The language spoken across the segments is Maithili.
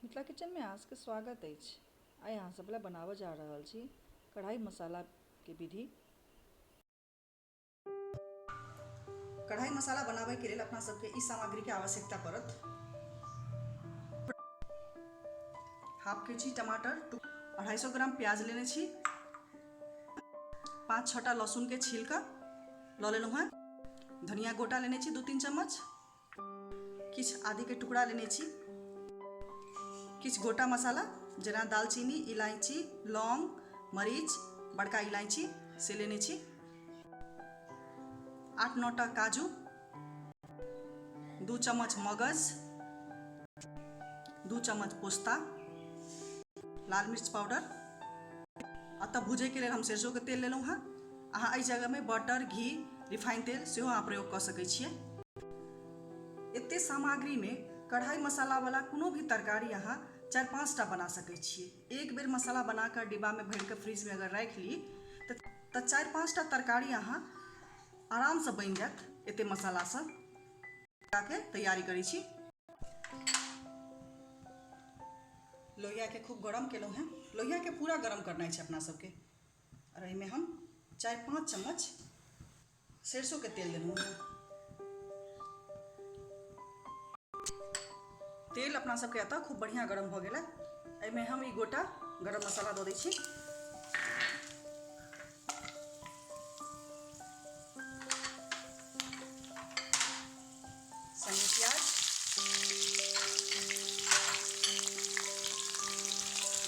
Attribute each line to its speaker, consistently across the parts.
Speaker 1: मिथिला किचन में अहाँ सबके स्वागत अछि। आइ अहाँ सब लए बनाबऽ जा रहल छी कढ़ाई मसाला के विधि। कढ़ाई मसाला बनाबय के लेल अपना सबके ई सामग्री के आवश्यकता पड़त। हाफ के जी टमाटर, 250 ग्राम प्याज लेने छी, 5-6 टा लहसुन के छील कऽ लऽ लेलहुँ हेँ, धनिया गोटा लेने छी 2-3 चम्मच, किछु आदि के टुकड़ा लेने छी, किछु गोटा मसाला जेना दालचीनी, इलायची, लौंग, मरीच, बड़का इलायची से लेने छी, 8-9 टा काजू, 2 चम्मच मगज, 2 चम्मच पोस्ता, लाल मिर्च पाउडर। अतः भूजैके लेल हम सरसों के तेल लेलहुँ हँ। अहाँ एहि जगहमे बटर, घी, रिफाइन तेल सेहो अहाँ प्रयोग कऽ सकै छियै। एते सामग्रीमे कढ़ाई मसाला वाला कोनो भी तरकारी अहाँ 4-5 टा बना सकै छियै। एक बेर मसाला बना कऽ डिब्बामे भरि कऽ फ्रिजमे अगर राखि ली तऽ 4-5 टा तरकारी अहाँ आरामसँ बनि जायत एते मसालासँ। के तैयारी करै छी। लोहियाके खूब गरम केलहुँ हेँ। लोहियाके पूरा गरम करनाइ छै अपना सबके। आओर एहिमे हम 4-5 चम्मच सरसों के तेल देलहुँ हेँ। तेल अपना सबके एतऽ खूब बढ़िआँ गरम भऽ गेल। एहिमे हम ई गोटा गरम मसाला दऽ दै छी। संगे प्याज,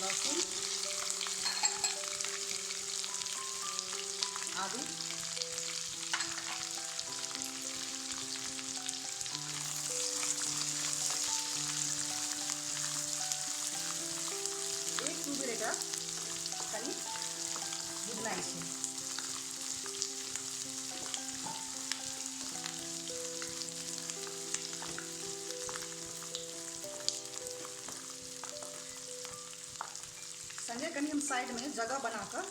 Speaker 1: लहसुन, आदि। 1-2 बेर एकरा कनि भुजनाइ छै। संगे कनि हम साइडमे जगह बना कऽ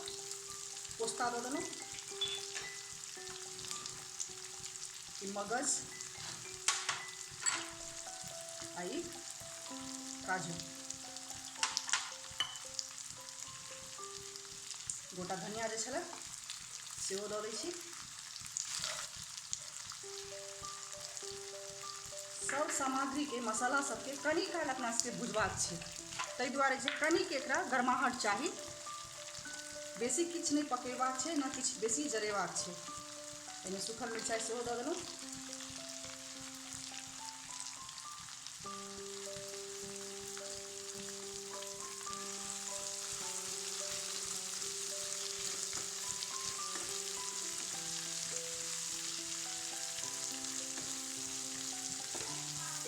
Speaker 1: पोस्ता दऽ देलहुँ, ई मगज आ ई काजू, गोटा धनिया जे छलै सेहो दऽ दै छी। सब सामग्रीके मसाला सबके कनि काल अपना सबके भुजबाक छै, ताहि दुआरे जे कनिक एकरा गरमाहट चाही। बेसी किछु नहि पकेबाक छै, ने किछु बेसी जरेबाक छै। एहिमे सूखल मिरचाइ सेहो दऽ देलहुँ।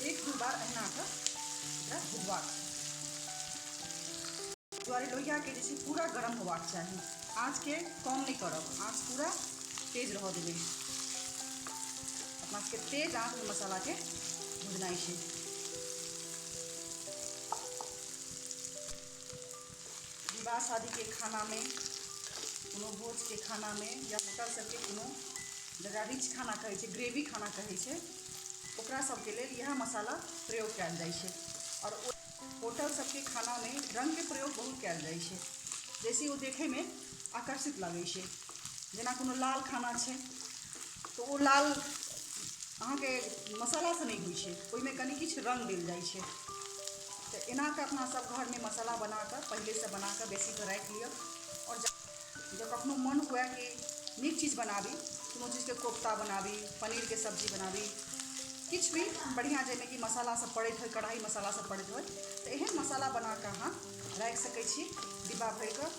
Speaker 1: 1-2 बार अहिना कऽ एकरा भुजबाक छै। दुआरे लोहियाके जे छै पूरा गरम होबाक चाही। आँचके कम नहि करब, आँच पूरा तेज रहऽ देबै। अपना सबके तेज आँचमे मसालाके भुजनाइ छै। विवाह शादीके खानामे, कोनो भोजके खानामे या होटल सबके कोनो जकरा रिच खाना कहै छै, ग्रेवी खाना कहै छै, ओकरा सबके लेल इएह मसाला प्रयोग कयल जाइ छै। आओर होटल सबके खानामे रङ्गके प्रयोग बहुत कयल जाइ छै, जाहिसँ ओ देखैमे आकर्षित लगै छै। जेना कोनो लाल खाना छै तऽ ओ लाल अहाँके मसालासँ नहि होइ छै, ओहिमे कनि किछु रङ्ग देल जाइ छै। तऽ एना कऽ अपना सब घरमे मसाला बना कऽ पहिलेसँ बना कऽ बेसीके राखि लिअ। आओर जँ कखनो मन हुए कि नीक चीज बनाबी, कोनो चीजके कोफ्ता बनाबी, पनीरके सब्जी बनाबी, किछु भी बढ़िआँ जाहिमे कि मसाला सब पड़ैत होइ, कढ़ाई मसाला सब पड़ैत होइ, तऽ एहन मसाला बना कऽ अहाँ राखि सकै छी डिब्बा भरि कऽ।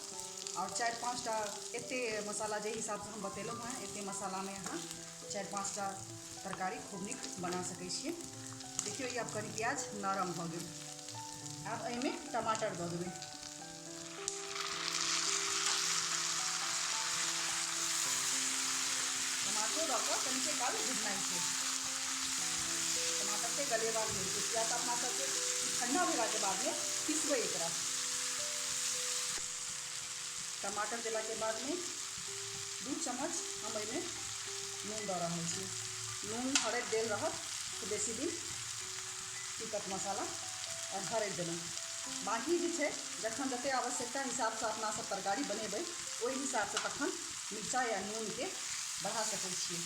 Speaker 1: आओर 4-5 टा एते मसाला जाहि हिसाबसँ हम बतेलहुँ हेँ, एते मसालामे अहाँ 4-5 टा तरकारी खूब नीक बना सकै छियै। देखियौ ई आब कनि प्याज नरम भऽ गेल। आब एहिमे टमाटर दऽ देबै। टमाटरो दऽ कऽ कनिके काल भुजनाइ छै। टमाटरके गलेबाक नहि छै, किया तऽ अपना सबके ठण्डा भेलाके बादमे पिसबै एकरा। टमाटर देलाके बादमे 2 चम्मच हम एहिमे नून दऽ रहल छी। नून हरदि देल रहत तऽ बेसी दिन टिकत मसाला। आओर हरदि देलहुँ। बाकी जे छै जखन जते आवश्यकता हिसाबसँ अपना सब तरकारी बनेबै ओहि हिसाबसँ तखन मिरचाइ या नूनके बढ़ा सकै छियै।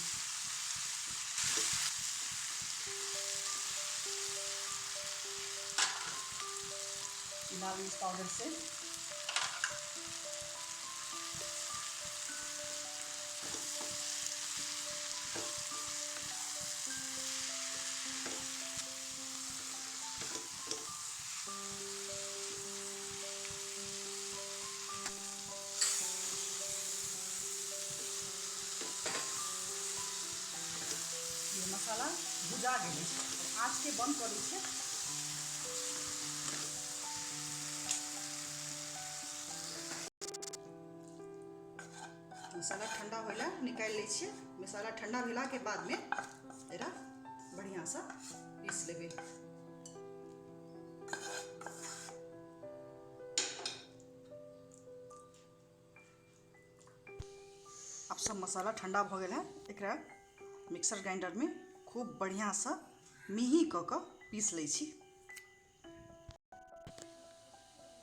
Speaker 1: लाल मिर्च पाउडर से मसाला भुजा गेल अछि। आँचके बंद कऽ दै छियै। मसाला ठंडा होय ला निकालि लै छियै। मसाला ठंडा भेलाके बादमे एकरा बढ़िआँसँ पीस लेबै। आब सब मसाला ठंडा भऽ गेल है। एकरा मिक्सर ग्राइंडरमे खूब बढ़िआँसँ मेही कऽ कऽ पीस लै छी।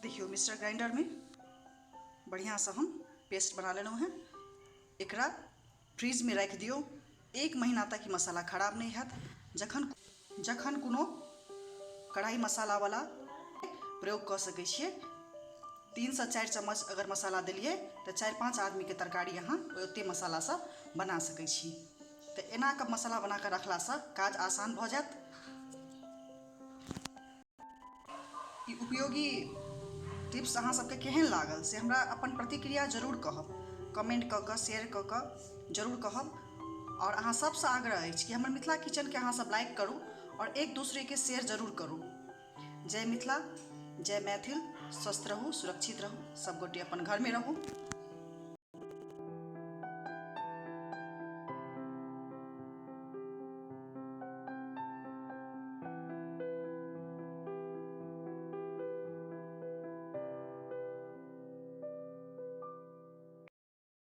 Speaker 1: देखियौ मिक्सर ग्राइंडरमे बढ़िआँसँ हम पेस्ट बना लेलहुँ हेँ। एकरा फ्रिजमे राखि दियौ, 1 महीना तक ई मसाला खराब नहि हैत। जखन जखन कोनो कढ़ाई मसालावला प्रयोग कऽ सकै छियै। 3 से 4 चम्मच अगर मसाला देलियै तऽ 4-5 आदमीके तरकारी अहाँ ओते मसालासँ बना सकै छी। तऽ एना कऽ मसाला बना कऽ रखलासँ काज आसान भऽ जायत। ई उपयोगी टिप्स अहाँ सबके केहन लागल से हमरा अपन प्रतिक्रिया जरूर कहब, कमेंट कऽ कऽ शेयर कऽ कऽ जरूर कहब। और अहाँ सबसँ आग्रह अछि कि हमर मिथिला किचनके अहाँ सब लाइक करू और एक दूसरेके शेयर जरूर करू। जय मिथिला, जय मैथिल। स्वस्थ रहू, सुरक्षित रहू, सब गोटे अपन घरमे रहू।